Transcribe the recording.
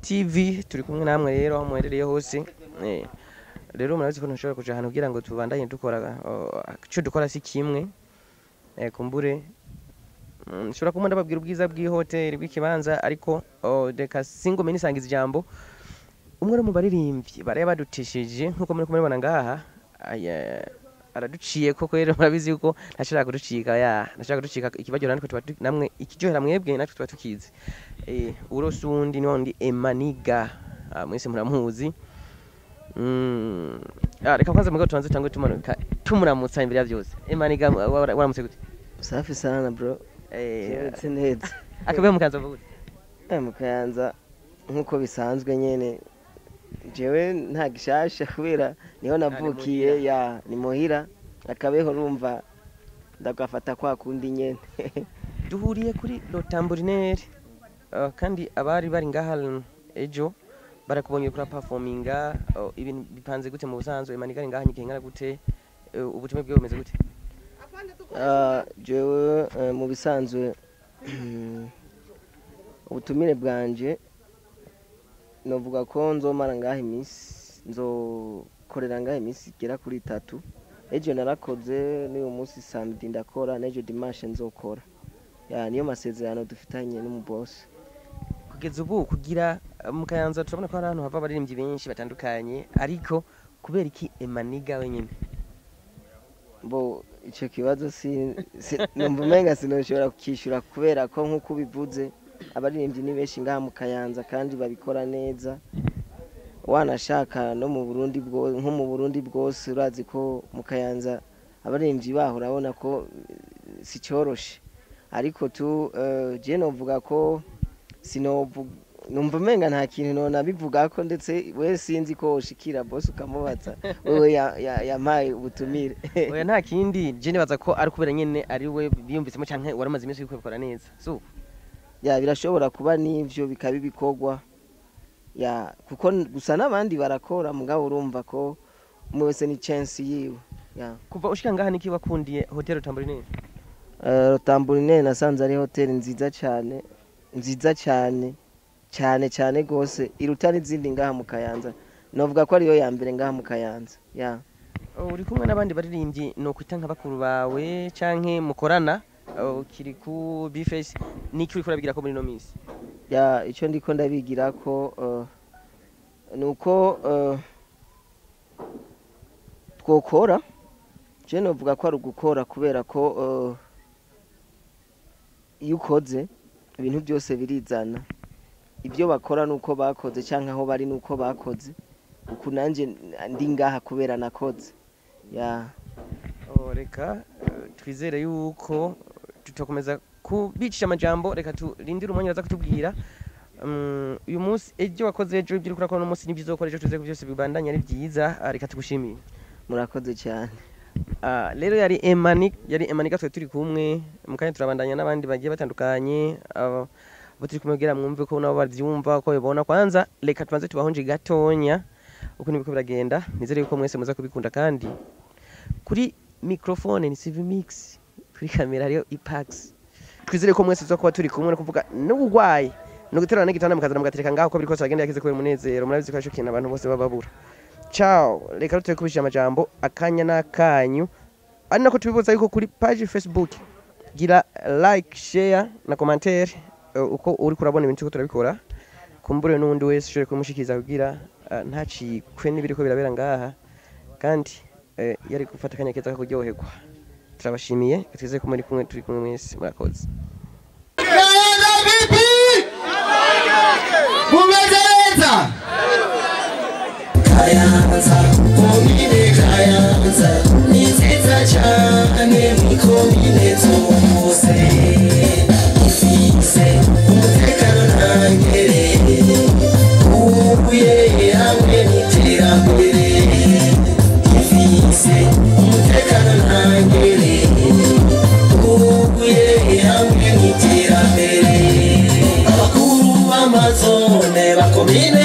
TV turi kumwe namwe rero aho muherereye hose. Rero murazi ko ntushobora kuja ahantu kugira ngo tubandanye dukora ico dukora si kimwe. Kumbure nshobora kumwe ndababwira ubwiza bw'ihoteli bw'ikibanza, ariko reka singume nisangiza ijambo. Umwe mu baririmbyi baraye badutishije nkuko muri kumubona ngaha, araduciye koko. Rero murabizi yuko ntashobora kuducika, ya ntashobora kuducika ikibajyo natwe tuba namwe ikiryohera mwebwe natwe tuba tukizi. Urose uwundi ni wundi Emaniga, mwese muramuzi. Reka kwanza mugabo tubanze tangwe tumanuka tumuramutsa imbere ya byose. Emaniga, waramutse gute? Safi sana bro. Kiretse neza. Akabe mukanza gute? Mukayanza nkuko bisanzwe nyene, jewe nta gishasha kubera niho navukiye, ya ni muhira, akabeho urumva ndagafata kwa kundi nyene. Duhuriye kuri Rotamburinere, kandi abari bari ngaha ejo barakubonye kuri performinga. Ibintu bipanze gute mu busanzwe? Emaniga ari ngaha nyikengana gute? Ubutumwa bwiwe bumeze gute? Jewe mu bisanzwe ubutumire bwanje novuga ko nzomara ngaha iminsi, nzokorera ngaha iminsi igera kuri 3. Ejo narakoze, n'uyu munsi samedi ndakora, n'ejo dimanche nzokora. Ya niyo masezerano dufitanye n'umuboss. Kugeza ubu kugira mu Kayanza turabona ko hari ahantu hava abaririmbyi benshi batandukanye, ariko kubera iki Emaniga wenyine? Bo ico kibazo numva umenga sinoshobora kukishura kubera ko nkuko ubivuze abaririmbyi ni benshi ngaha mu Kayanza kandi babikora neza. Wanashaka no mu Burundi bwo nko mu Burundi bwose urazi ko mu Kayanza abaririmbyi baho urabona ko si cyoroshe, ariko tu je novuga ko numva umenga nta kintu nona bivuga ko, ndetse we sinzi ko ushikira boss ukamubaza wewe yampaye ubutumire. Oya nta kindi, je nibaza ko ari kubera nyene ari we biyumvisemo canke waramaze iminsi kubikora neza. So ya birashobora kuba nivyo bikaba ibikorwa ya kuko gusa n'abandi barakora, mugabo urumva ko umwe wese ni chance yiwe. Ya kuva ushika ngaha niki wakundiye Hotel Tambourine? Tambourine nasanze ari hotel nziza cyane, nziza cyane cyane cyane gose, iruta n'izindi ngaha mu Kayanza. Novuga ko ariyo ya mbere ngaha mu Kayanza. Ya uri kumwe n'abandi baririmbyi no kwita nka bakuru bawe canke mukorana kiri ku Bface, niki uriko urabigira ko muri no minsi? Ya ico ndiko ndabigira ko nuko twokora, je novuga ko ari ugukora kubera ko iyo ukoze ibintu byose birizana. Ibyo bakora nuko bakoze canke aho bari nuko bakoze, uku nanje ndi ngaha kubera nakoze. Ya reka twizere yuko tutakomeza kubicisha amajambo, reka turindire umwanya baza kutubwira. Uyu munsi ejo wakoze ejo ibyo uriko urakora uno munsi nibyo uzokora ejo, twizere ko byose bibandanya ari byiza. Reka tugushimire, murakoze cyane. Rero yari Emaniga twe turi kumwe mu kanya, turabandanya n'abandi bagiye batandukanye abo turi kumwe kugira mwumve ko nabo bavyumva ko bibona. Kwanza reka tubanze tubahonje gatonya uko nibiko biragenda, nizere yuko mwese muza kubikunda. Kandi kuri microphone ni CV Mix, kuri kamera hariyo Ipax. Twizere ko mwese tuza kuba turi kumwe no kuvuga n'ubugwayi no guterana n'igitanda mukazana mugatereka ngaho ko biriko bagenda yakize kubera umunezero. Murabizi ko aricyo kintu abantu bose bababura. Ciao, reka ruteye kubishira amajambo akanya n'akanyu, ari nako tubibuza yuko kuri page Facebook gira like, share na commentaire uko uri kurabona ibintu turabikora. Kumbure n'undi wese ushobora kumushikiza kugira ntacikwe n'ibiriko birabera ngaha, kandi yari gufata akanya keza ko kuryoherwa. Turabashimiye, twizeye ko muri kumwe, turi kumwe mwese, murakoze. Mumeze neza. Kayanza, komine Kayanza ni nziza cyane mw'ikomine zose, ifise umutekano ntangere, ubuye hamwe n'iterambere, ifise umutekano ntangere, ubuye hamwe n'iterambere. Abakuru b'amazone bakomine